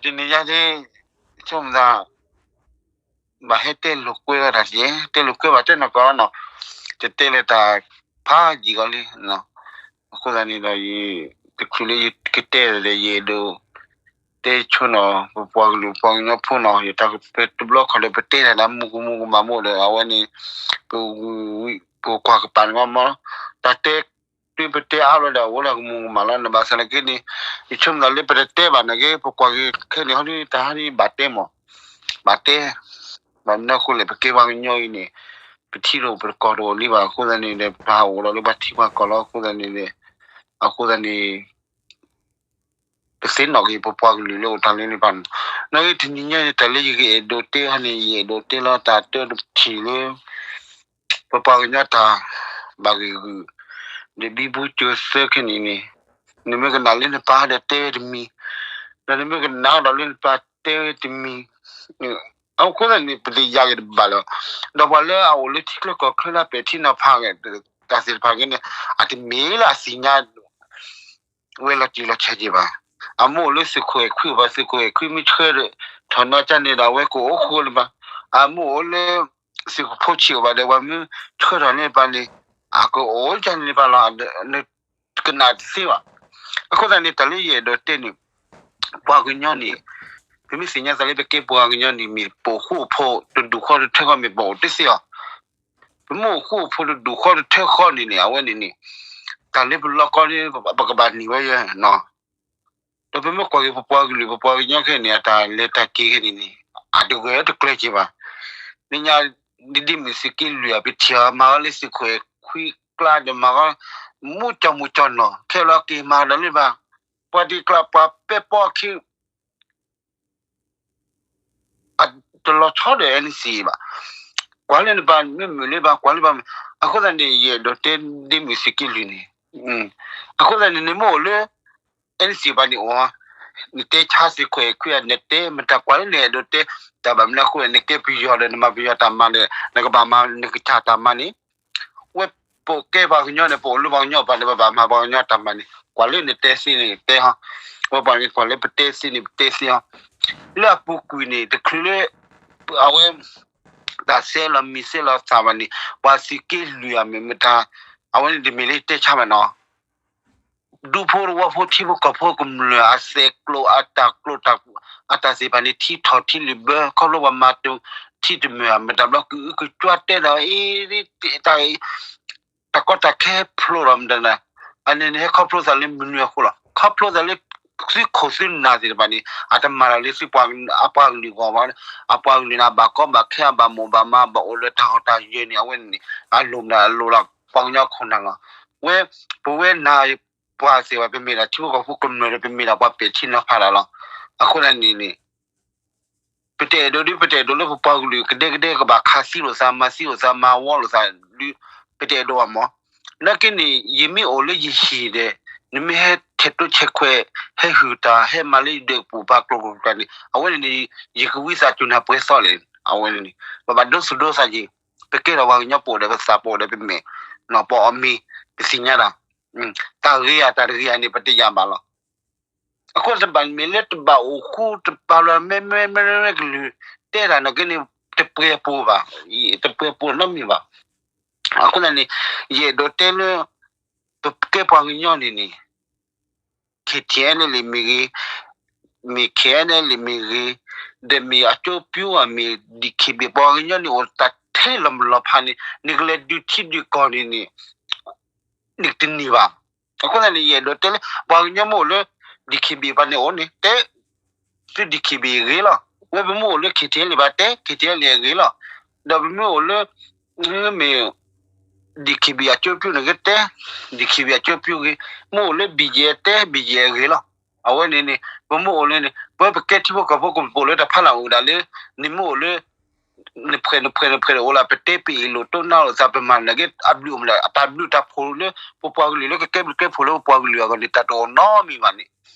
တနံၤညါဒ် ဆိကမိၣ်သး ဘၣ်ဟဲတဲလိာ်ကွဲဝဲတၢ်က့ တဲလိာ်ကွဲဘၣ်တဲနီၢ်ကီၢ်နီၤ, တတဲလၢတၢ်ဖးယံာ်ကီးလံ. အဃိသတးန့ၣ်ဒီး ယတချုးလၢယကတဲဒီး ယအဲၣ်ဒိး တဲဆိနီၤ ပပှၤကလုာ်ပှၤကညီဖိနီၤ, ယတၢ်တဘျီခီၣ်ဒီး ပတဲတၢ်ဒီးမူကမူကမၣ်မူဒီး အဝဲန့ၣ် ပ ပကွၢ်ကပၤန့ၣ်မီၢ်မီၢ်, တၢ်တဲ တုၤပတဲအါဘျီဒီး အဝဲဒၣ်ကမူကမၣ်လီၤ. နဘၣ်ဆၣ်နာ်က့န့ၣ် ယဆိကမိၣ်သးလၢပတတဲဘၣ်နာ်က့ ပကွၢ်က့ၤခဲန့ၣ် ဟီဒ်တၢ်ဟးဒ်ဘၣ်တဲမီၢ်, ဘၣ်တဲ, ဘၣ်မနုၤအဃိလဲၣ် ပကဲပှၤကညီအံၤန့ၣ် ပထံရူၢ်ပတကီၢ်တအိၣ်လံဘၣ်အဃိသတးန့ၣ်ဒီး ပဟးအိၣ်ဒီးလၢပှၤထံပှၤကီၢ်လီၤ. အဃိသတးန့ၣ်ဒီး အဃိသတးန့ၣ် ပသ့ၣ်နီၣ်က့ၤပပှၤကလုာ်လၢအိၣ်တၢ်လၢန့ၣ်ပၣ်န့ၣ်, နာ်က့တနံၤညါန့ၣ် တၢ်လၢယကအဲၣ်ဒိးတဲဟီန့ၣ် ယအဲၣ်ဒိးတဲလီၤတၢ်တၢတထံၣ်လၢ ပပှၤကညီတၢ်ဘၣ်ဂ့ၢ်ဂုာ် ဒီးဘံဘူစၢၤသၢခဲန့ၣ်န့ၣ်, နမ့ၢ်ကနၣ်လၢနပၢ်ဒီးတဲဝဲတမံၤ, ဒီးနမ့ၢ်ကနၣ်ဒီးလၢနပၢ်တဲဝဲတမံၤ, အဃိသတးန့ၣ် ပတယာ်က့ၤတဘၣ်လၢၤ, ဒီးပှၤလၢအအိၣ်လၢထံချၢကီၢ်ချၢလၢအပဲာ်ထံနီၤဖး တၢ်သ့ၣ်တဖၣ်က့န့ၣ် အတမ့ၢ်လၢအသ့ၣ်ညါ ဝဲလီၤတံၢ်လီၤဆဲးက့ၤဘၣ်. အမ့ၢ်အိၣ်လၢသုးခိၣ်အဲၣ်ခွံဘၣ် သုးခိၣ်အဲၣ်ခွံမ့ၢ်ဆှၢထီၣ်နီၤကန့ၣ်ဒီး အဝဲကအိၣ်ဃိလၢၤဘၣ်. အမ့ၢ်အိၣ်လၢ သုးခိၣ်ဖိဆံးအိၣ်ဘၣ်ဒီး ပှၤမ့ၢ်ဆှၢထီၣ်န့ၢ်ပၢ်န့ၣ် အကအိၣ်ကန့ၣ်ပၢ်လီၤ. နကနၣ်တသ့ဘၣ်. အဃိသတးန့ၣ် တၢ်လၢယအဲၣ်ဒိးတဲန့ၣ် ပှၤကညီန့ၣ် ပမ့ၢ်သ့ၣ်ညါသးလၢပကဲပှၤကညီန့ၣ် မ့ၢ်ပအိၣ်ဃူအိၣ်ဖိးတဒူၣ်ဃီတထၢဃီ မ့ၢ်ပအိၣ်တသ့အီၤ. ပမ့ၢ်အိၣ်ဃူအိၣ်ဖိးတဒူၣ်ဃီတထၢဃီန့ၣ်န့ၣ် အဝဲန့ၣ်န့ၣ် တၢ်လၢပလီၢ်ကီၢ်န့ၣ် ပကဘၣ်န့ၢ်ဝဲယဲနီၤ. ဒီးပမ့ၢ်ကွၢ်က့ၤပပှၤကလုာ် ပပှၤကညီခဲန့ၣ် အတၢ်လဲၤတၢ်က့ၤခဲန့ၣ်န့ၣ် အတဂၢၢ်တကျၢၤက့ၤဘၣ်. လၢညါ ဒ်မုၢ်သုးက့လွံၢ်အပထံၣ်အီၤ မၤအီၤလၢသုးခိၣ်အဲၣ်ခွံကျါဒီးမၤအီၤ မူကၠီမူကၠီနီၤ ခဲလီၤက့ၤမၤဒီးလၢၤဘၣ်. ပှၤတံၤကျါပှၤပဲပီခံ တလီၤဆီဒီး NCA ဘၣ်. ကွၢ်လၢနပၢ်မ့ၢ်မုာ်လၢၤဘၣ် ကွၢ်လၢဘၣ်မုာ်. အဃိသတးန့ၣ် ယအဲၣ်ဒိးတဲဒ်မုၢ်သုးက့လွံၢ်န့ၣ် အဃိသတးန့ၣ် နမ့ၢ်အိၣ်လၢ NCA ဘၣ်န့ၣ်အိၣ် နတဲဆါသုးခိၣ်အဲၣ်ခွံ နတဲမတၤကွၢ်လၢနအဲၣ်ဒိးတဲ တၢ်ဘၣ်မနုၤအဃိ နကဲပယီၤဒီး နမၤပယီၤတၢ်မၤဒီး နကဘၣ်မၤနကစၢ်တၢ်မၤန့ၣ် ဝဲပကဲပှၤကညီန့ၣ် ပအိၣ်လၢပှၤကညီဘၣ်ဒီး ပဘၣ်မၤပှၤကညီတၢ်မၤန့ၣ် ကွၢ်လၢနတဲသ့န့ၣ်တဲဟီ, ဝဲပှၤန့ၣ်ကွၢ်လၢပတဲသ့န့ၣ် ပတဲသ့ဟီ, လၢအပူၤကွံာ်န့ၣ် တချုးလၢ အဝဲ တၢ်ဆဲးလီၤမံၤဆဲးလီၤသးဘၣ်န့ၣ် ပှၤသုးက့လွံၢ်အမ့ၢ်မတၤ အဝဲန့ၣ်တမ့ၢ်လၢတဲဆါဘၣ်နီၤ ဒူဖိသဝီဖိထံဖိကီၢ်ဖိကမျၢၢ်အစဲးကျိၤအတၢ်ကျိၤ အတၢ်သ့ၣ်တဖၣ်န့ၣ် ထံထီၣ်ထံလုၢ်ဘၢ ခီဖျိပှၤမၤတထံတမုာ် မတၤဘျီကအုကကွၢ်တဲဒီး အ့ တၢ် တၢ်ကီတၢ်ခဲဖျိဒီးမတၤန့ၣ် အန့ၣ်န့ၣ်ဟဲခီဖျိသးလၢမနုၤအဃိလီၤ. ခီဖျိသးလၢ သုခိၣ်သုနၢ်သ့ၣ်တဖၣ်န့ၣ် အတမၤတၢ်လၢသုပှၤ အပှၤကလုာ်အဂီၢ်ဘၣ်, အပှၤကလုာ်န့ၣ် အဘၣ်ကီဘၣ်ခဲ အဘၣ်မိၢ်ဘၣ်မါ ဘၣ်အိၣ်လၢတၢ်ဟီၣ်တၢ်ယၢၤန့ၣ် အဝဲန့ၣ်န့ၣ် အလိၣ်မတၤအလိၣ်လီၤ ပှၤကညီခိၣ်နၢ်လီၤ. ဝဲ ပဝဲနၤ ပှၤသ့ၣ်တဖၣ် ပမ့ၢ်ဒၣ်ထံဖိကီၢ်ဖိကမျၢၢ်ဒီး ပမ့ၢ်ဒၣ်ပှၤပဲာ်ထံနီၤဖးတၢ်လီၤ. အဃိန့ၣ်န့ၣ် ပတအဲၣ်ဒိးဒ် ပတအဲၣ်ဒိးလၢပပှၤကလုာ်ကဒဲကဒဲ ကဘၣ်ခးသံလိာ်သး မၤသံလိာ်သး မၤဝီလိာ်သး ဒ် ပတအဲၣ်ဒိးဘၣ်မး. နာ်က့န့ၣ် ယမ့ၢ်အိၣ်လၢယဟံၣ်ဒီး နမ့ၢ်ဟဲထဲးတိဆဲးခွဲး ဟဲဟုၣ်တၢ် ဟဲမၤလၢယဒၢးကပိာ်ပၤကျိၤကျၢၤန့ၣ် အဝဲန့ၣ်န့ၣ် ယကဝံသးစူၤနၤပှဲၤသီလဲၣ် အဝဲန့ၣ်န့ၣ် ပဘၣ်ဒိသူၣ်ဒိသးက့ၤ ပကဲထီၣ်ပှၤကညီပအိၣ်ဒီးပသး ပအိၣ်ဒီးပမဲာ် ပအီၣ်မ့ၤ ပသ့ၣ်ညါတၢ် တၢ်ဂ့ၤဧါ တၢ်တဂ့ၤဧါန့ၣ် ပတယာ်ဘၣ်လီၤ. အဃိတဘၣ်မ့ၢ်လၢတဘၣ်အိၣ်ဃူတပာ်လီၤ မ့မ့မ့မ့ကလုာ်တဲတၢ်နာ်က့န့ၣ် တပှဲၤပူၤဘၣ်, တပှဲၤပူၤနီတမံၤဘၣ်. အဃိသတးန့ၣ် ယအဲၣ်ဒိးတဲလၢ ပကဲပှၤကညီန့ၣ်န့ၣ် KTLA မ့ၢ်ဂ့ၤ, မ့ၢ် KNLA မ့ၢ်ဂ့ၤ, ဒီးမ့ၢ်အကၠိပၠူဧါ မ့ၢ် DKBA ပှၤကညီန့ၣ် အိၣ်တၢ်ထဲလီၤမုၢ်လီၤဖးန့ၣ် နကလဲၤဒုးထံဒုးကီၢ်န့ၣ်န့ၣ် နကတန့ၢ်ဘၣ်. အဃိသတးန့ၣ် ယအဲၣ်ဒိးတဲလၢ ပှၤကညီမ့ၢ်အိၣ်လၢ DKBA ဘၣ်န့ၣ်အိၣ်န့ၣ် တဲ သု DKBA ဂ့ၤလီၤ. ဝဲပမ့ၢ်အိၣ်လၢ KTLA ဘၣ်တဲ KTLA ဂ့ၤလီၤ. ဒီးပမ့ၢ်အိၣ်လၢ မ့ၢ် DKBA အကၠိပၠူန့ၣ်ဂ့ၤတဲ DKBA အကၠိပၠူဂ့ၤ, မ့ၢ်အိၣ်လၢ BGF တဲ BGF ဂ့ၤလီၤ. အဝဲန့ၣ်န့ၣ် ပမ့ၢ်အိၣ်လၢန့ၣ် ပဝဲပကဲထံဖိကီၢ်ဖိကပိာ်လၢတၢ်ဖးလၢ်အိၣ်ဒၣ်လၢ နမ့ၢ်အိၣ်လၢ နဖှဲးနဖှဲးနဖှဲးဒီးအိၣ်လၢ ပတဲပအ့ၣ်လိာ်တိၢ်နီၣ်လိာ်သး ပမၤန့ၣ်က့ အဘျုးအိၣ်မး အတၢ်ဘျုးတၢ်ဖှိၣ်လၢ ပပှၤကလုာ်လၢကကဲဘျုးကဲဖှိၣ်လၢပပှၤကလုာ်အဂီၢ်န့ၣ် တၢ်တအိၣ်နီတမံၤဘၣ်န့ၣ်.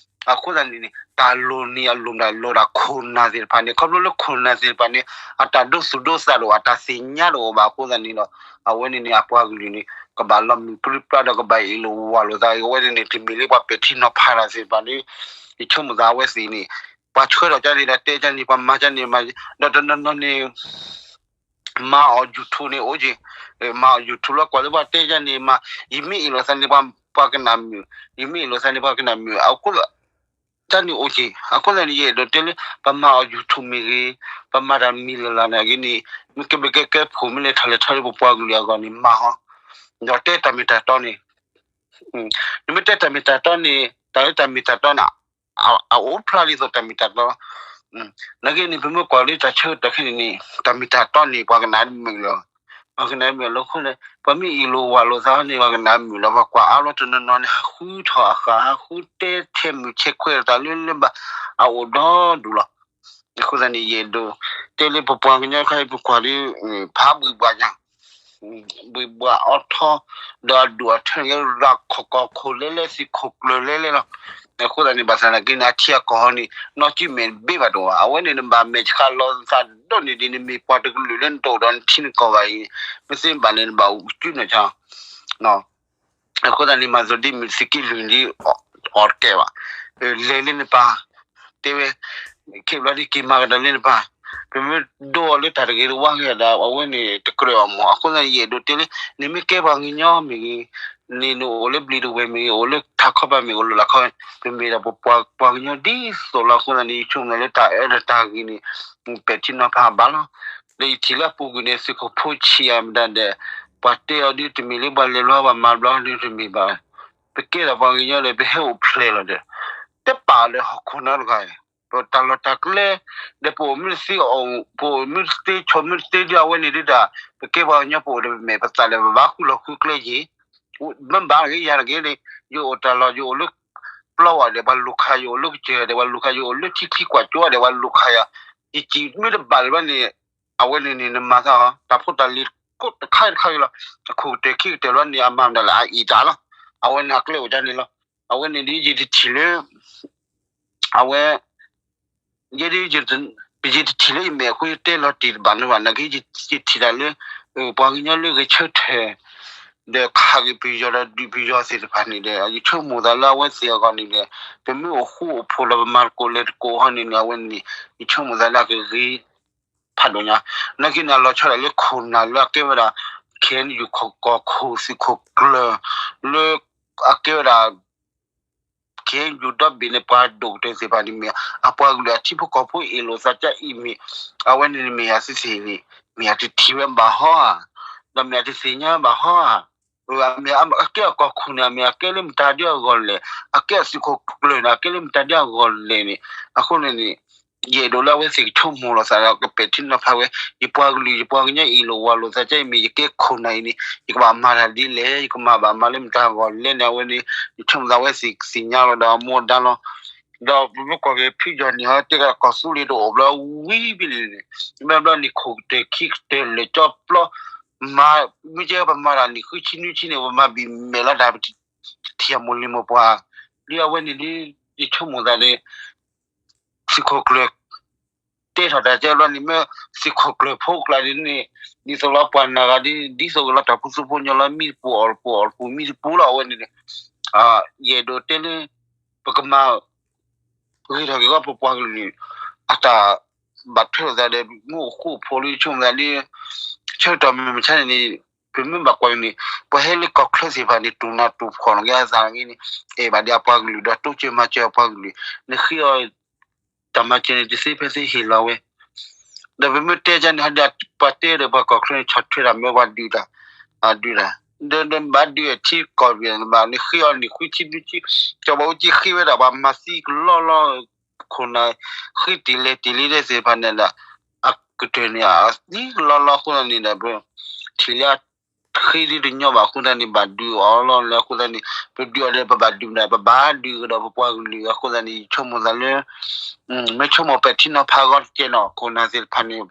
အဃိသတးန့ၣ်န့ၣ် တၢ်လိၣ်န့ၣ်အလိၣ်မး လိၣ်ဒၣ်ခိၣ်နၢ်သ့ၣ်တဖၣ်န့ၣ် ခီဖျိလၢခိၣ်နၢ်သ့ၣ်တဖၣ်န့ၣ် အတၢ်ဒိသူၣ်ဒိသးတအိၣ် အတၢ်သ့ၣ်ညါတအိၣ်ဘၣ်အဃိသတးန့ၣ်ဒီး အဝဲန့ၣ်န့ၣ် အပှၤကလုာ်န့ၣ် ကဘၣ်လီၤမုၢ်ပြံပြါဒီးကဘၣ်အ့ၣ်လိာ်ဝၤလိာ်သး အဝဲန့ၣ်န့ၣ် တမ့ၢ်လၢပှၤပဲာ်ထံနီၤဖးတၢ်သ့ၣ်တဖၣ်န့ၣ် ယဆိကမိၣ်သးအဝဲသ့ၣ်န့ၣ် ပှၤဆှၢထီၣ်ကန့ၣ်ဒီးတဲကန့ၣ် ပှၤမၤကန့ၣ်မၤ, ဒီးတနီၤနီၤန့ၣ် မၤအီၤ YouTube န့ၣ်အိၣ်က့ၤ, မၤအီၤ YouTube လီၤ ကွၢ်လၢပှၤတဲကန့ၣ်မၤ, ယမ့ၢ်အ့ၣ်လိာ်သးန့ၣ် ပှၤကနၣ်မုာ်, ယမ့ၢ်အ့ၣ်လိာ်သးန့ၣ် ပှၤကနၣ်မုာ်, အဃိ တၢ်န့ၣ်အိၣ်က့ၤ, အဃိသတးန့ၣ် ယအဲၣ်ဒိးတဲလၢ ပမၤအီၤ YouTube မ့ၢ်ဂ့ၤ, ပမၤတၢ်မံၤလၢ်လၢ်န့ၣ်ဂ့ၤန့ၣ် မ့ၢ်ကဲဘျုးကဲဖှိၣ် မ့ၢ်လဲၤထီၣ်လဲၤထီလၢပပှၤကလုာ်အဂီၢ်န့ၣ် မၤဟီ, ဒီးတဲတၢ်မ့ၢ်တၢ်တီန့ၣ်, နမ့ၢ်တဲတၢ်မ့ၢ်တၢ်တီန့ၣ် တၢ်လၢတၢ်မ့ၢ်တၢ်တီန့ၣ် အအိၣ်ဖျါဒ်သိးတၢ်မ့ၢ်တၢ်တီလီၤ. နာ်က့န့ၣ် ပမ့ၢ်ကွၢ်လၢတၢ်ဆၢကတီၢ်ခဲအံၤန့ၣ် တၢ်မ့ၢ်တၢ်တီန့ၣ် ပှၤကနၣ်မုာ်လီၤ. ပှၤကနၣ်မုာ်လီၤအဃိန့ၣ် ပှၤမ့ၢ်အ့ၣ်လိာ်ဝၤလိာ်သးန့ၣ် ပှၤကနၣ်မုာ်လီၤ. ပှၤကွၢ်အါလီၤတနီၤနီၤန့ၣ် ဟးဃုထီၣ်အဃၢ် ဟးဃုတဲထဲမုာ်ထဲခွဲးတၢ်လၢလၢဘၣ် အအိၣ်ဒီဒူၣ်လီၤ. အဃိသတးန့ၣ် ယအဲၣ်ဒိးတဲလၢပပှၤကညီခါအံၤ ပကွၢ်လၢ ဖးဘှံးဘှးညါ ဘှံးဘှးအီထီ ဒီးအဒူၣ်အထၢန့ၣ် ရၤခီၣ်ကီၢ်ခိၣ်လဲလဲ သုးခိၣ်ကျၢၢ်လဲလဲလီၤ. အဃိသတးန့ၣ် ဘၣ်ဆၣ်သနာ်က့န့ၣ် အထံအကီၢ်ဟီန့ၣ် နီၢ်ကံၢ်မဲာ်တဘ့ၣ်ဘၣ်တအိၣ်ဘၣ်. အဝဲန့ၣ် နဘၣ်မဲာ်ဆှးလီၤသးဒိၣ်န့ၢ်ဒံး နမ့ၢ်ပှၤတကလုာ်လၢနတအိၣ်ဒီးနထံနကီၢ်ဘၣ်အံၤ မ့ၢ်သ့ဘၣ်လဲၣ် နဘၣ်အိၣ်ကစုနၢ်ဆါ အဃိသတးန့ၣ် မၤသးဒ်မ့ၢ်သုးက့လွံၢ်ဒ် အီၣ်တကဲဘၣ်. လဲၤလၢနပၢ်, တဲဝဲ, ခဲဘျီဒ်က့ၤမၤကဒီးလၢနပၢ်, ပမ့ၢ်ဒိအီၤလၢတၢ်တဂ့ၤတဝါဂ့ၤဒီး အဝဲန့ၣ်တကြၢးအီၤမး. အဃိသတးန့ၣ် ယအဲၣ်ဒိးတဲလၢ နမ့ၢ်ကဲပှၤကညီမ့ၢ်ဂ့ၤ, န့ၣ်နအိၣ်လၢဘျံးဒဝဲၢ်မ့ၢ်ဂ့ၤ, အိၣ်လၢထးခီပၤမ့ၢ်ဂ့ၤ, အိၣ်လၢလာ်ခီ, ပမ့ၢ်ဒၣ်ပပှၤကညီဒ်သိးလီၤ. အဃိသတးန့ၣ် ယဆိကမိၣ်လၢတၢ်အၢဒီးတၢ်ဂ့ၤန့ၣ် ပဲာ်ထံနီၤဖးဘၣ်လီၤ. ဒီးယထံၣ်လၢအပူၤကွံာ်န့ၣ် သုးခိၣ်ဖိဆံးယၤမတၤဒီး ပှၤတဲအီၤဒ်တမ့ၢ်လၢပှၤလဲၤဘျီ ပှၤမၤဘျီဒ်တမ့ၢ်ဘၣ်. ပကဲဒၣ်ပှၤကညီဒီး ပဟဲအိၣ်ဖျဲၣ်လီၤဒီး တပာ်လၢဟီၣ်ခိၣ်နီတဂၤ, ပတၢ်လီၢ်တၢ်ကျဲ ဒီးပအိၣ်မ့ၢ်တသ့ ပအိၣ်မ့ၢ်တသ့ ဆိးမ့ၢ်တသ့ဒ်အဝဲန့ၣ်ဒ်တၢ် ပကဲပှၤကညီ ပအိၣ်ဒီးပမဲာ်ပသးဒီး ပဘၣ်ဃုလီၤဃုကျဲယ့ၤ, မ့ၢ်ဘၣ်ဂ့ၤယၤတဂ့ၤန့ၣ် ယအိၣ်တၢ်လီၢ် ယအိၣ်လၢပျီဝဲဒီး ပှၤလူၤခးယအိၣ်လၢကစၢၢ်ဒီး ပှၤလူၤခး ယအိၣ်လၢထံချံကွၢ်ကၠိဒီး ပှၤလူၤခးယၤ, ယစံးမ့ၢ်တဘၣ်လၢၤဘၣ်န့ၣ် အဝဲန့ၣ်န့ၣ် နမၤသးအီၤ တၢ်ဖိတၢ်လံၤကိးတခါတခါဂ့ၤလီၤ. အခိၣ်ကတၢၢ်ခံကတၢၢ်လီၤန့ၣ် အမၤမတၤလဲၣ် အအံၣ်တၢ်လီၤ. အဝဲန့ၣ်အကျဲအိၣ်ဒ်န့ၣ်လီၤ. အဝဲန့ၣ်ဒ်ယတထံၣ်လၢ အဝဲ ယဲဒ် ယတထံၣ်လၢယမဲာ်အဃိ ယတဲလီၤတံၢ်တဘၣ်န့ၣ်ဘၣ်. နာ်က့ ယထံၣ်တၢ်လၢ ပှၤကညီလၢဂဲၤဆၢထၢၣ် ဒီးခးဂ့ၤပယီၤဒီးဒုးပယီၤသ့ၣ်တဖၣ်န့ၣ်ဒီး ယဆိကမိၣ်သးလၢအဝဲသ့ၣ်အဂီၢ်န့ၣ်ဒီး ပမ့ၢ်အိၣ်ဃူအိၣ်ဖိးလီၤ ပမၤသကိးလဲၤသကိးဟီန့ၣ်န့ၣ် အဝဲန့ၣ် ယဆိကမိၣ်သးလၢအကဂ့ၤဖးဒိၣ်ညါ. နာ်က့န့ၣ် အလီၤဆီဒၣ်လၢခိၣ်နၢ်လၢအကဲဝဲဒၣ် ခ့ၣ်အဲၣ်ယူၣ် ကီၢ်ခိၣ်သုးခိၣ်ကျၢၢ် လၢအကဲဝဲဒၣ် ခ့ၣ်အဲၣ်ယူၣ်ဒီဘ့ၣ်န့ၣ် ပှၤဒိၣ်ကတၢၢ်သ့ၣ်တဖၣ်န့ၣ်မ့ၢ် အပှၤကလုာ်အထံဖိကီၢ်ဖိအ့ၣ်လိာ်သးကအံၤမ့ၢ် အဝဲန့ၣ်န့ၣ်မ့ၢ်ယၤသ့ၣ်သ့ၣ်န့ၣ် မ့ၢ်ယၤတထံၣ်ဝဲဘၣ်ဟီဧါ, ဒီးမ့ၢ်ယၤတသ့ၣ်ညါဘၣ်ဟီဧါ, မ့ၢ်အကဲအကီၢ်ခိၣ်န့ၣ် မ့ၢ်အကဲလၢမတၤဒ်အဂီၢ်လဲၣ်, အကဲအသုးခိၣ်ကျၢၢ်န့ၣ် အကဲလၢမတၤဒ်အဂီၢ်လဲၣ်န့ၣ် အဃိန့ၣ်န့ၣ် ယအဲၣ်ဒိးလၢအဝဲသ့ၣ်ကဆိကမိၣ်လီၤသးဒီး ကပဲာ်ထံနီၤဖးဝဲ ယပှၤကလုာ် ယပှၤကညီအ့ၣ်လိာ်ဝီလိာ်သးကအံၤမ့ၢ် ယကဲခိၣ်နၢ်အံၤန့ၣ် ယကဘၣ်မၤတၢ်ဒ်လဲၣ်, ယကမၤဘၣ်မၤလၢမတၤဂီၢ်လဲၣ်န့ၣ် အဝဲန့ၣ် ယဆိကမိၣ်သးဝဲသ့ၣ်သ့ၣ်ညါလီၤဒီးအမူအဒါလီၤ. ဒီးပမ့ၢ်ကွၢ်က့ၤဖုယီၤန့ၣ် ဟီတဲကဒီးကီၢ်သူလ့ၤတအိၣ်ဘျီဝံၤဘ့ၣ်န့ၣ် ဘျီဘျီန့ၣ်ခိၣ်ကတၢၢ်ခံကတၢၢ်လၢာ်ကၠီပျီ မၤ မ့ၢ်ကဲပမၤတၢ်နံၣ်ဃုဆံနွံဆံန့ၣ် ပမၤဘံၣ်မဲာ်လီၤတၢ်ပထံၣ်အမိၢ်လံၤမိၢ်ပှၢ် ဒ်အဝဲန့ၣ်ဒ် ယဆိကမိၣ်သးန့ၣ် သုးခိၣ်ကျၢၢ် တဲထီၣ်တၢ်ကဲဘျီန့ၣ် မ့ၢ်သုးခိၣ်ကျၢၢ်ဖိကျါန့ၣ်န့ၣ် ဒ်သိးလီၤပှၤနာ်ဂၤဒ် ဒ်သိးကလီၤတၢ်ပူၤသူဖိညီလီၤ မံတပူၤအီၣ်တပူၤအီၣ်တပူၤမံတပူၤလီၤ အဝဲန့ၣ်န့ၣ် ယအဲၣ်ဒိးတဲလၢ ပကမၤ ဂ့ၤထီၣ်က့ၤကီးပပှၤကလုာ် အတၢ်ဘၣ်ထွဲလိာ်သးဒီး မ့ၢ်အိၣ်ဃူအိၣ်ဖိးလၢယဆိကမိၣ်သးလၢ ဆၢကတီၢ်မုၢ်မဆါန့ၣ်န့ၣ် ပမ့ၢ်ဘၣ်ကွၢ်န့ၣ် ပှၤဟဲလၢကီၢ်ချၢသ့ၣ်တဖၣ်န့ၣ် တူၢ်နၢ်တူၢ်ဖှီၣ်လီၤက့ၤအသးလီၤက့ၤန့ၣ် အဲၣ်ဘၣ်ဒံးအပှၤကလုာ်ဒီးတိစၢၤမၤစၢၤအပှၤကလုာ် နဃ့အီၤ တၢ်မၤစၢၤန့ၣ် တသ့ဖဲသ့ဟ့ၣ်လီၤဝဲ ဒီးပမ့ၢ်တဲကန့ၣ် ဟဲဒၣ်ပှၤတဲဒီးပှၤကီၢ်ချၢန့ၣ် ဆီၣ်ထွဲတၢ်မ့ၢ်ပှၤဒုးတၢ် ဒုးတၢ် ဒီးဘၣ်ဒုးအထံကီၢ်ပှဲၤဘၣ်န့ၣ် ဃ့အီၤနံၣ်ဃုဆံနွံဆံ ကၠီဘၣ်အူကၠံဃ့ဝဲဒၣ်ပှၤမၤသံကလီလီ ခိၣ်နၢ် ဃ့တ့ၢ်လဲၤတ့ၢ်လံသ့ၣ်တဖၣ်န့ၣ်ဒီး အကတၢၢ်န့ၣ်အသံကလီလီအဃိသတးန့ၣ်ဒီး ပထံၣ်လၢ ဃ့ဒ်တညီဘၣ်အဃိသတးန့ၣ် ဘၣ်ဒုးအီၤလီၤလၢအဃိသတးန့ၣ် ပဒုးအီၤဒီးပဘၣ်ဒုးမတၤ ပဘၣ်ဒုးကဒီးပပှၤကလုာ်အဃိသတးန့ၣ် ယဆိကမိၣ်သးလၢ မ့ၢ်ဆိကမိၣ်ပဲာ်ထံနီၤဖးအဂီၢ်တကဲနီၤ ခိၣ်နၢ်သ့ၣ်တဖၣ်န့ၣ်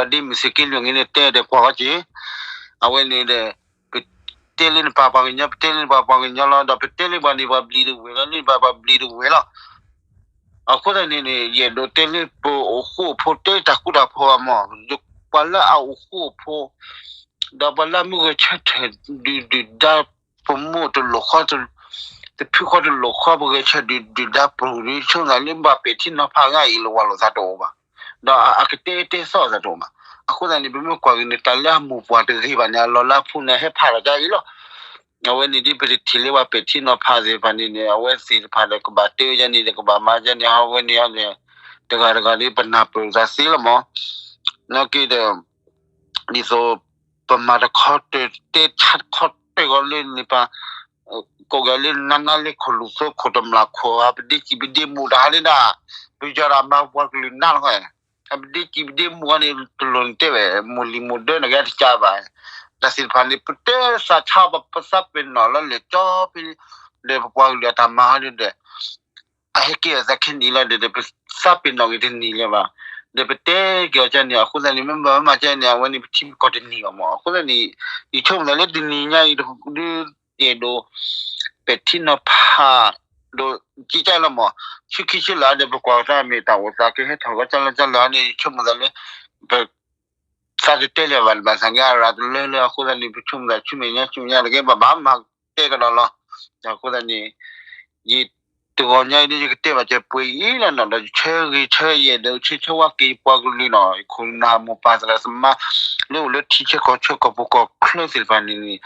ဒီးဒ်မုၢ်သုးက့လွံၢ်ဂ့ၤန့ၣ် တဲဒီးကွၢ်အီၤက့ၤ အဝဲန့ၣ်ဒီး ပတဲလၢနပၢ်ပှၤကညီ ပတဲလၢနပၢ်ပှၤကညီလီၤ ဒီးပတဲလၢပှၤန့ၣ် ပှၤဘျံးတဝဲၤလီၤ လၢနပၢ်ပှၤဘျံးတဝဲၤလီၤ အဃိသတးန့ၣ်န့ၣ် ယအဲၣ်ဒိးတဲလၢပအိၣ်ဃူအိၣ်ဖိး တဲတၢ်ဃူတၢ်ဖိးအမး ပှၤလၢအအိၣ်ဃူအိၣ်ဖိး ဒီးပှၤလၢအမ့ၢ်ဂဲၤဆၢထၢၣ်ဒုၣ်ဒုၣ်ဒါ ပမိၢ်တလိၣ်ဃီတ တဖုဃီတလိာ်ဃီ ပဂဲၤဆၢဒုၣ်ဒုၣ်ဒါပူၤဒုး ဆိကမိၣ်သးလၢဘၣ်ပဲာ်ထံနီၤဖးအဂၤအံၤလၢပှၤလိာ်သးတအိၣ်ဘၣ်, ဒီးအကတဲတဲသီၣ်သးတအိၣ်ဘၣ်. အဃိသတးန့ၣ် ပမ့ၢ်ကွၢ်က့ၤန့ၣ် တၢ်လၢအမိၢ်ပှၢ်တဂ့ၤဘၣ်န့ၣ် အလီၢ်လၢအဖှူန့ၣ် ဟဲဖးလီၤကါအံၤလီၤ. အဝဲန့ၣ်ဒ်ပတထံၣ်လၢပှၤပဲာ်ထံနီၤဖးသ့ၣ်တဖၣ်န့ၣ်န့ၣ် အဝဲသ့ၣ်တဖၣ်ဒီးကဘၣ်တဲဝဲဒ်န့ၣ်ဒီး ကဘၣ်မၤဒ်န့ၣ် အဝဲန့ၣ်န့ၣ် တဂၤတဂၤဒ်ပနၢ်ပၢၢ်သးသ့လီၤမး. နာ်က့ဒီး ဒ်သိး ပမၤတခီတၢၢ် တဲဆါတခီတၢၢ်ဂီၤလၢန့ၣ်ပၢ် ကိးက့ၤလၢနါနါလၢခိၣ်လူၢ်သိခိၣ်တမျၢ်ခိၣ် ပဒ့စံးပဒ့မူးတဟါလၢဒၣ် ပယီၤဒီးမၤပှၤကလုာ်နါလီၤ. ပဒ့စံးပဒ့မူးန့ၣ် တလိၣ်န့ၣ်တဲဝဲ မူးလံာ်မူးဒၢန့ၣ်ကဲတကးဘၣ်. တၢ်သ့ၣ်တဖၣ်န့ၣ် ပတဲသးဆါ ပသးပ့ၤနီၣ်လီၤလဲၤကၠီဖဲ ဒီးပပှၤကလုာ်အတၢ်မၤဟီဒ်ဒီး အဟဲက့ၤအသးခဲနံၤလီၤဒီး ပသးပ့ၤနီၣ်က့ၤတနံၤလၢၤဘၣ်. ဒီးပတဲက့ၤအီၤကန့ၣ် အဃိသတးန့ၣ် မ့ၢ်ဘၣ်မၤကန့ၣ် အဝဲန့ၣ် ပထံပကီၢ်တနံၤဘၣ်မး. အဃိသတးန့ၣ် ယဆိကမိၣ်သးလၢတနံၤညါအံၤ ဒုးအဲၣ်ဒိး ပဲာ်ထံနီၤဖး ဒီးက့ကၢ်လီၤမး. ဆူခံဆူလၢ်ဒီး ပကွၢ်ကသးမ့ၢ်တၢ်အိၣ်သးကဟဲထီၣ်ကီကၢ်လၢကၢ်လၢ်န့ၣ် ယဆိကမိၣ်သးလၢ ပ သးတတဲလၢၤဘၣ် ဘၣ်ဆၣ်က့အရၤတလၢလၢ အဃိသတးန့ၣ် ပဆိကမိၣ်သးဆူမဲာ်ညါဆူမဲာ်ညါတက့ၢ် ဘၣ်ဘၣ်မၤတဲကဒီးလီၤ. အဃိသတးန့ၣ် ယတဂီၤညါအံၤဒ်ယကတဲဘၣ်ကဲပှဲၤအံၤလီၤနီၤ ဒီးဆၢဂ့ၤဆၢယဲၢ်ဒီးဆၢဆၢဝါက့ၤပှၤကလုာ်နီၤ ယခိၣ်နၢ်မိၢ်ပၢ်သရၣ်သမါ လၢအိၣ်လၢထံဆၢကီၢ်ဆၢကီၢ်ပူၤကီၢ်ချၢသ့ၣ်တဖၣ်န့ၣ်န့ၣ်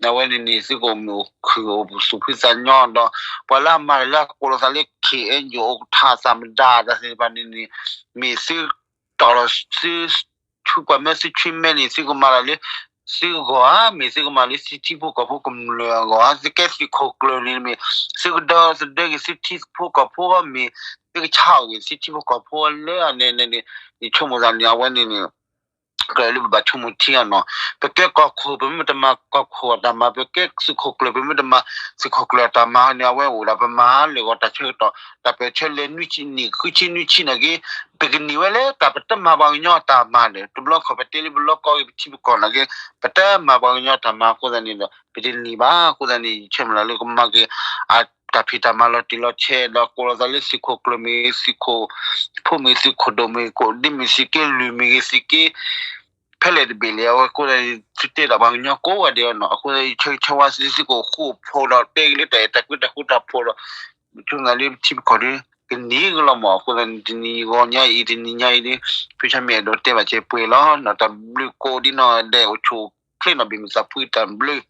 အဝဲန့ၣ်န့ၣ် သုကအိၣ်မုာ်အိၣ်ခုၣ်အိၣ်ပူၤသူၣ်ဖှံသးညီဒီး ပှၤလၢအမၤတၢ်လၢအကိးလီၤသးလၢ ခ့ၣ်အဲၣ်ယူၣ် အိၣ်ကထါသးမတၤတၢ်သ့ၣ်တဖၣ်န့ၣ်န့ၣ် မ့ၢ်သု တီၢ်လီၤသု ဆူပှၤမၢသုဆွံမဲန့ၣ် သုကမၤလီၤလၢ သုဂီၢ်ဧါ မ့ၢ်သုကမၤလၢသုထံဖိကီၢ်ဖိကမျၢၢ်အဂီၢ်ဧါ သုကဲသုးခိၣ်ကျၢၢ်န့ၣ်မ့ၢ် သုကဒီသဒၢက့ၤသုထံဖိကီၢ်ဖိဧါ မ့ၢ်သုကဆါအိၣ်က့ၤ သုထံဖိကီၢ်ဖိလၢအန့ၣ်န့ၣ်န့ၣ် ယဆိကမိၣ်သးန့ၣ် အဝဲန့ၣ်န့ၣ် ကြၢးလၢပဘၣ်ဆိကမိၣ်ထံအီၤနီၤ ပကဲကီၢ်ခိၣ် ပမ့ၢ်တမၤကီၢ်ခိၣ်အတၢ်မၤ ပကဲသုးခိၣ်ကျၢၢ် ပမ့ၢ်တမၤသုးခိၣ်ကျၢၢ်အတၢ်မၤန့ၣ် အဝဲအိၣ်ဒၣ်ပမၤလၢာ်ဂီၢ်တၢ်ဆၢကတီၢ် တၢ်ပၢၢ်ဆၢလဲၤနွံဆံနံၣ် ဃုဆံနွံဆံနာ်က့ ပကနံၤဝဲလၢတၢ်ပတမၤပှၤကညီအတၢ်မၤဒီး တဘျီခီၣ်ပတဲလၢပလီၢ်ကီၢ်ဂ့ၤပထံပကီၢ်နာ်က့ ပတမၤပှၤကညီတၢ်မၤအဃိသတးန့ၣ်ဒီး ပတနံၤဘၣ်အဃိသတးန့ၣ် ယဆၢမုၢ်လၢ်လၢကမၤက့ၤ တၢ်ဖံးတၢ်မၤလီၤတံၢ်လီၤဆဲးဒီးကိးလီၤသးလၢသုးခိၣ်ကျၢၢ်မ့ၢ် သုးခိၣ်ဖိမ့ၢ် သုးခိၣ်ဒိၣ်မ့ၢ် ကိးဒ်မ့ၢ်သုးက့လွံၢ်မ့ၢ်ဂ့ၤ သုးက့ ဖဲလဲၣ်တဘ့ၣ်လဲၣ် အဝဲကိးဒီး သုတဲဒၣ်ပှၤကညီကိးဂၤဒဲးနီၤ အဃိသတး ယဆၢဂ့ၤဆၢဝါသု သုကအိၣ်ဃူအိၣ်ဖိးဒီးတဲက့ၤလၢတၢ်အဲၣ်တၢ်ကွံတၢ်ဃူတၢ်ဖိးဒီး ဆိကမိၣ်သးလၢပထံပကီၢ်ဒီး ကနံၤကလီၤမး အဃိသတးန့ၣ် တနံၤဂီၤညါအံၤ တနံၤညါအံၤဒီး ဖုဆါမ့ၢ်အဲၣ်ဒိးတဲဘၣ်ကဲပှဲၤလီၤနီၤ တၢ်ဘျုးကိးဒ်နီၢ်ဒဲးအိၣ်ဆူၣ်အိၣ်ချ့နီၤ ဘၣ်မုာ်သးဖှံတၢ်ဘျုး